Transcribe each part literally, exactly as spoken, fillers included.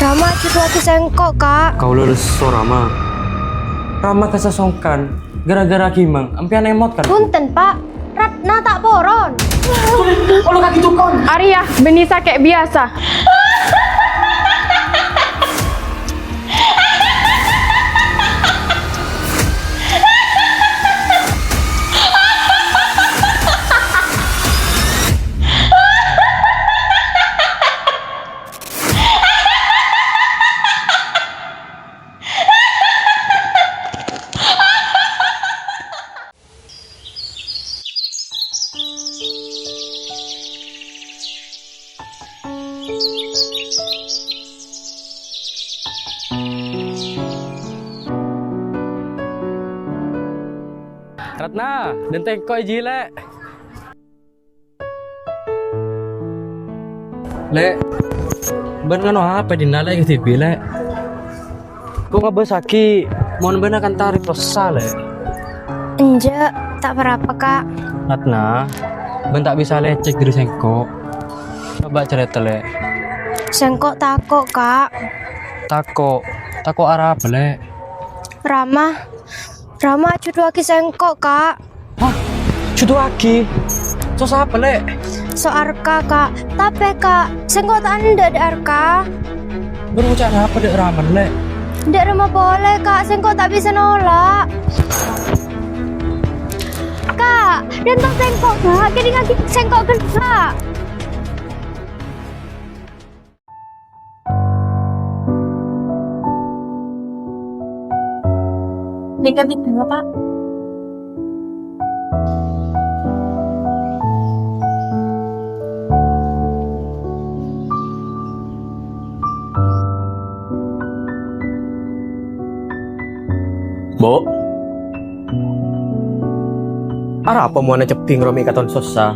Rama, jhudhuwâghi sèngko', Ka'. Kaulâ lesso, Rama. Rama kassa songkan, gara-gara Gimang, empèyan èmot, kan? Bhunten, Pa'. Ratna ta' poron. Arèya bânnè sakè' biyasa. Ratna, dântè' engko' è jiyâ, Lè'. Lè', bâ'na ngèno apa è dinna', Lè', kadhibi', Lè'? Ko' ngabâssaghi, mon bâ'na kan tarè sossa, Lè'. Enjâ', ta' pa-rapa, Ka'. Ratna, bâ'na ta' bisa lècèk dâri sèngko'. Coba carèta, Lè'. Sèngko' tako', Ka'. Tako'? Tako' arapa, Lè'? Rama, Rama jhudhuwâghi sèngko', Ka'. Hah? Jhudhuwâghi? So sapa, Lè'? So Arka, Ka'. Tapè, Ka', sèngko' ta' endâ' dâ' Arka. Bâ'na ngoca' arapa dâ' Rama, Lè'? Dâ' Rama polè, Ka', sèngko' ta' bisa nola'. Ka', dântè' sèngko', Ka', kèdingngaghi sèngko' ghellâ'. Nèka bidungnga, Pa'. Bu', arapa mowana cebbhing rowa mè' katon sossa?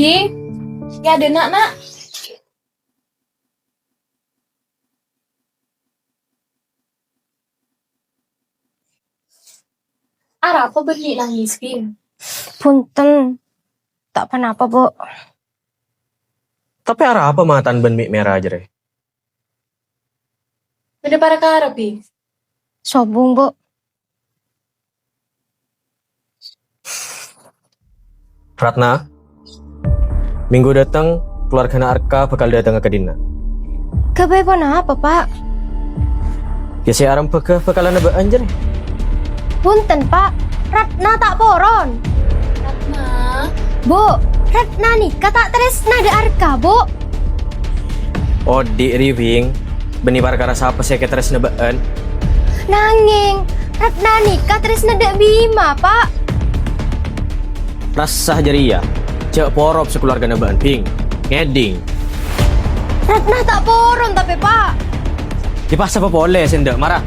Hi, ya ada nak, Nak. Arapa bânnè nangès, Bhing? Bhunten, ta' pa-napa, Bu'. Tapè arapa matana bâ'na mè' mèra jârèya? Bâdâ parakara, Bhing? Sobung, Bu'. Ratna, minggu dâteng, kalowarghâna Arka bhâkal dâtengnga ka dinna'. Ghâbây ponapa, Pa'? Ya, sè arembhâghâ bhâkalanna bâ'na jârèya. Bhunten, Pa'. Ratna ta' poron. Ratna. Bu', Ratna nèka ta' tarèsna dâ' Arka, Bu'. Odi' rèya, Bhing. Bânnè parkara sapa sè èkatarèsna bâ'na? Nangèng, Ratna nèka tarèsna dâ' Bima, Pa'. Rassa jârèya, jhâ' porop sakalowarghâna bâ'na, Bhing. Ngèdhing. Ratna ta' poron tapè, Pa'. Dipaksa papolè sè endâ', mara.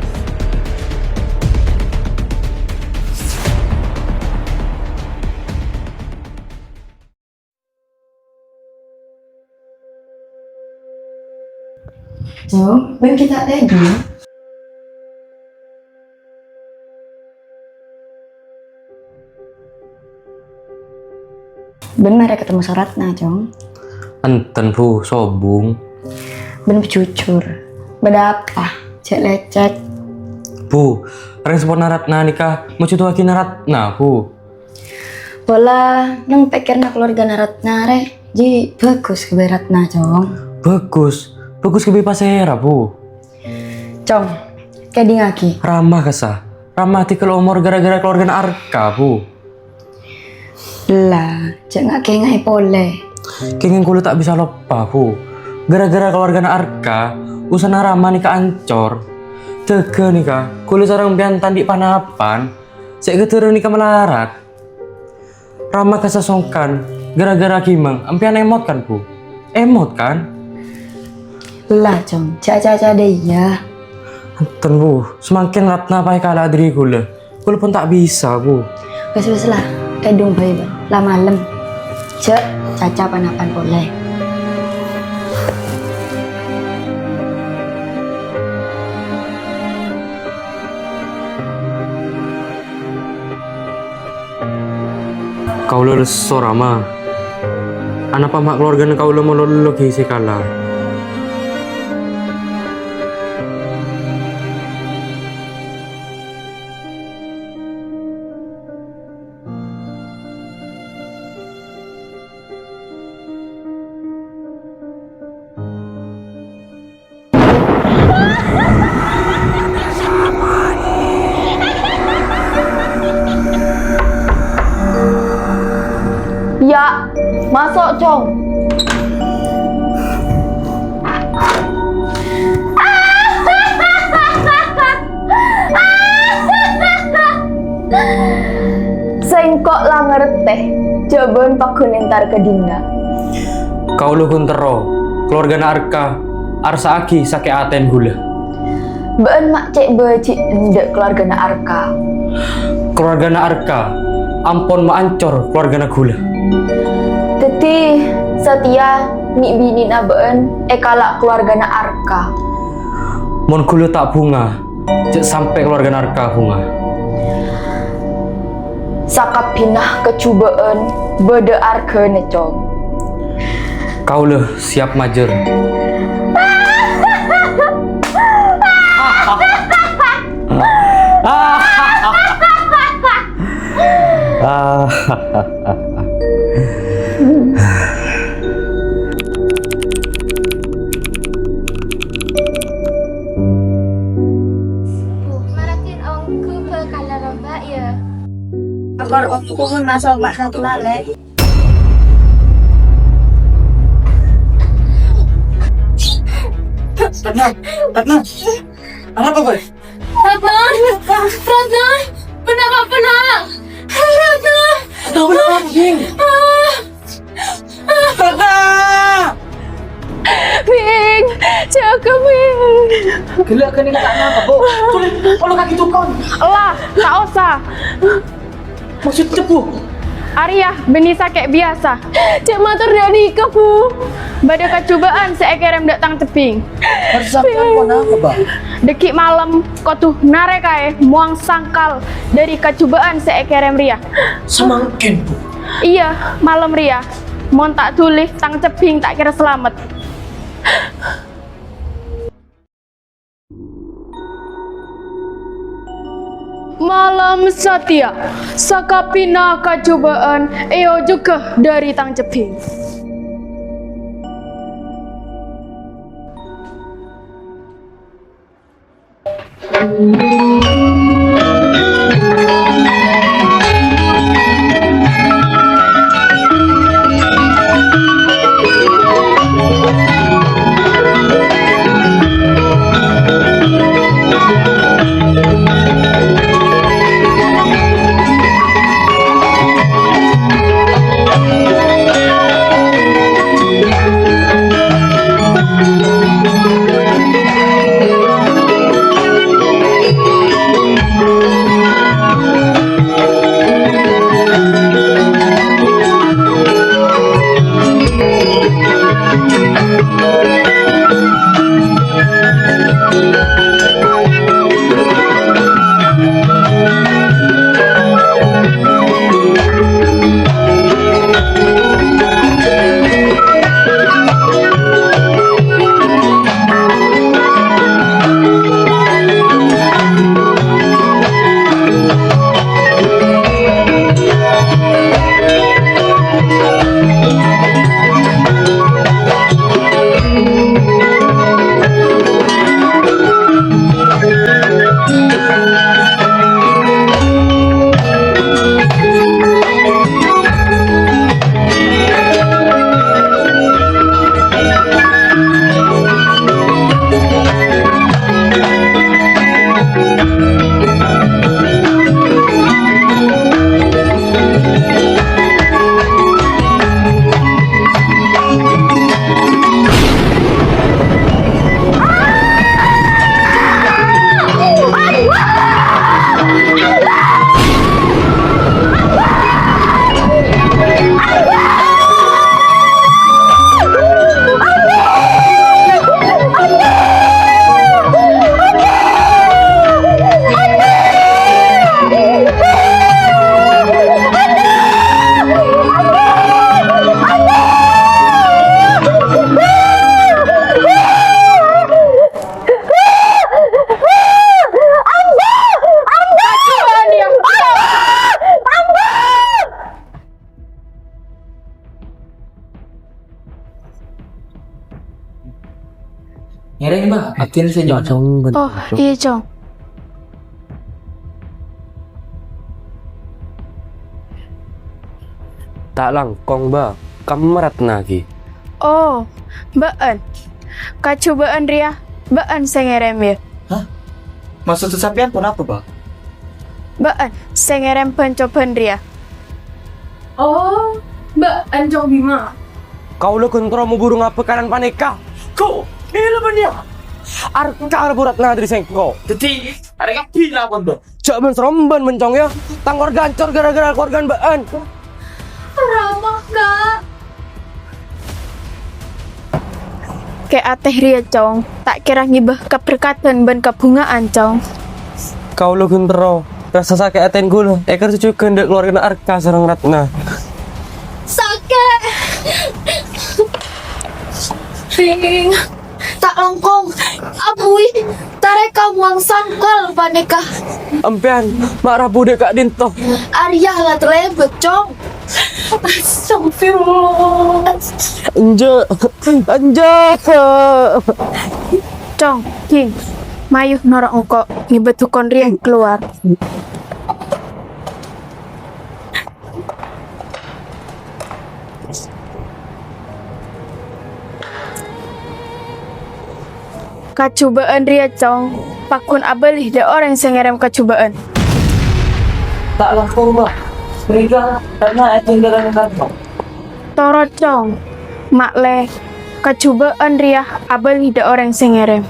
Cong, bân kita tadi. Bân marè katemmon so Ratna, Cong. Enten, Bu, sobung. Bân jujur. Bâdâ apa? Jhâ' lècèk. Bu, rèng saporana Ratna nèka majhudhuwâghinah Ratna, Bu. Pola neng pèkkèranna kalowarghâna Ratna rè, jhi bhâghus ghâbây Ratna, Cong. Bhâghus? Bhâghus ghâbây pasèra, Bu? Cong, kèdingngaghi. Rama kassa. Rama tèghâl omor ghârâ-ghârâ kalowarghâna Arka, Bu. Ella, jhâ' nga'-kènga'è polè. Kèngèng kaulâ ta' bisa loppa, Bu. Ghârâ-ghârâ kalowarghâna Arka, usahana Rama nèka ancor. Dâgghâ nèka, kaulâ sareng empèyan ta' andi' pan-apan. Sè èghâdhârâ nèka malarat. Rama kassa songkan, ghârâ-ghârâ Gimang, empèyan èmot kan, Bu? Èmot kan? La, Cong, jhâ' ca-ca dâ' iyâ. Enten, Bu, samangkèn Ratna paèkala dâri kaulâ. Kaulâ pon ta' bisa, Bu. Wes, wes la, èdhung bhâi, Bang. La malem. Jhâ' ca-ca pan-apan polè. Kaulâ lesso, Rama. Anapa ma' kalowarghâna kaulâ malolo ghi' sè kala? Maso', Cong. Sèngko' la ngartè, jhâ' bâ'na pagghun entar ka dinna'. Kaulâ ghun terro, kalowargana Arka arsa'aghi sakè' atèna ghulâ. Bâ'na ma' cè' bâji' endâ' kalowargana Arka. Kalowargana Arka ampon maancor kalowargana ghulâ. Dhâddhi, satèya nè' binèna bâ'na èkala' kalowargana Arka. Mon ghulâ ta' bhunga, jhâ' sampè' kalowargana Arka bhunga. Sakabbhiyânna kajhubâ'ân bâdâ arghâna, Cong. Kaulâ siap majâr. Bu, maratin ongghu bhâkal lambâ', yâ. Akor ongghu pun maso' Pak Satu Lale. Ratna, Ratna, arapa, Boy? Ratna, Ratna, kenapa, Nak? Ratna. Ratna, kenapa, Bing? Ah. Ratna! Bing, jâgâ, Bing. Ghellâ' ghânèka ta' napa, Bu. Tulung, kaulâ kaghi dukon. Ella, ta' osa. Maksod cebbhu? Arèya bânnè sakè' biyasa. Cè' mator dâ' nèka, Bu. Bâdâ kajhubâ'ân sè èkèrèm dâ' Tang Cebbhing. Maksod sampèyan ponapa, Bang? Dâgghi' malem kodhu narèkaè mowang sangkal dâri kajhubâ'ân sè èkèrèm rèya. Samangkèn, Bu? Iyâ, malem rèya. Mon ta' dhuli, Tang Cebbhing ta' kèra salamet. Malem satèya, sakabbhiyânna kajhubâ'ân èojhughâ dâri Tang Cebbhing. Ngèrèng, Mbah. Abdhina sè nyo'on. Oh, iyâ, Cong. Ta' langkong, Mbah. Kamma Ratna ghi? Oh, bâ'ân. Kaju bâ'ân rèya, bâ'ân sè ngèrèm, yâ? Hah? Maksodda sampèyan ponapa, Bâ? Bâ'ân sè ngèrèm bân-cobân rèya. Oh, bâ'ân Cong Bima. Kaulâ ghun terro maburu ngabâ kanan panèka. Ghu, ella bâ'ân, yâ. Arka rabu Ratna dâri sèngko'. Dhâddhi, arèya kabbhi la, pon, Bâ? Jhâ' bân-sèromban, bân, Cong, yâ. Tang kalowarga ancor gara-gara kalowargana bâ'ân. Rama, Ka'. Kè' atè rèya, Cong, ta' kèra ngibâ kaberkadhân bân kabhungaan, Cong. Kaulâ ghun terro rassa sakè' atèna kaulâ èkarsojhughi dâ' kalowargana Arka sareng Ratna. Sakè'. Ring. Ta' longkong. Abuwi. Tarèka muwang sangkol panèka. Empèyan, ma' rabu dâ' ka'dinto. Arèya la talèbât, Cong. Astagfirullah. Enjâ', enjâ'. Cong, Ging, mayu noro' engko' ngibâ dhukon rèya kalowar. Kaju bâ'ân rèya, Cong, pagghun abâli dâ' orèng sè ngèrèm kaju bâ'ân. Ta' longkong, Bâ. Mènangka karna ètinggalana kanto. Toro', Cong. Ma'lè, kaju bâ'ân rèya abâli dâ' orèng sè ngèrèm.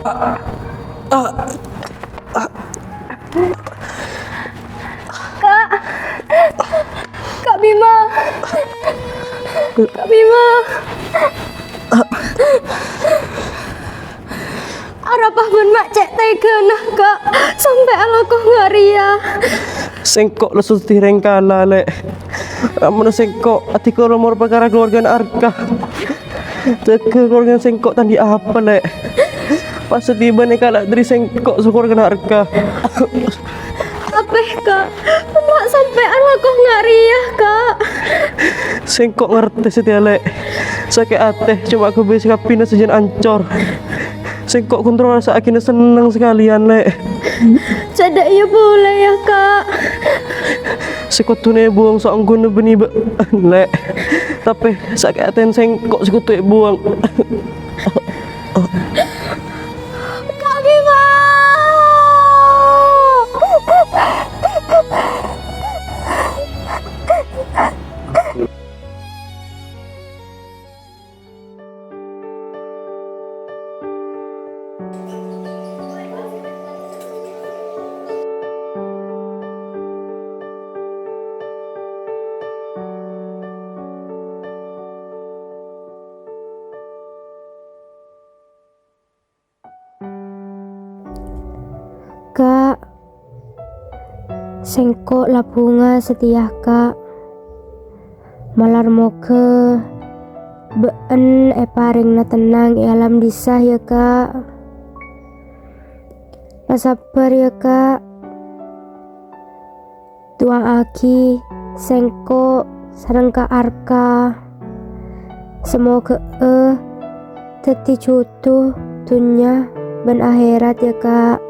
Ka'. Ka' Bima. Ka' Bima. Arapa bâ'ân ma' cè' tèghâna, Ka', sampè' alako nga' rèya? Sèngko' la sossa dhâddhi rèng kala, Lè'. Ampon sèngko' adhighâl omor parkara kalowargana Arka. Jâgâ kalowargana sèngko' ta' andi' apa, Lè'. Pas satèya bâ'ân èkala' dâri sèngko' sakalowargana Arka. Tapè, Ka', ma' sampè' alako nga' rèya, Ka'. Sèngko' ngartè satèya, Lè'. Sakè' atè, coma ghâbây sakabbhiyânna sajân ancor. Sèngko' ghun terro rassa'aghina senneng sakalèyan, Lè'. Cè' dâ' iyâ polè, yâ, Ka'. Sè kodhuna èbuwâng saongghuna bânnè bâ'ân, Lè'. Tapè sakè' atèna sèngko' sè kodhu èbuwâng. Ka' Bima! Ka', sèngko' la bhunga satèya, Ka'. Malar moghâ bâ'ân èparèngana tennang è alam dhisa, yâ, Ka'. Pasabbhâr, yâ, Ka'. Du'aaghi sèngko' sareng Ka' Arka. Samoghâ'â dhâddhi jhudhu dhunnya bân aherat, yâ, Ka'.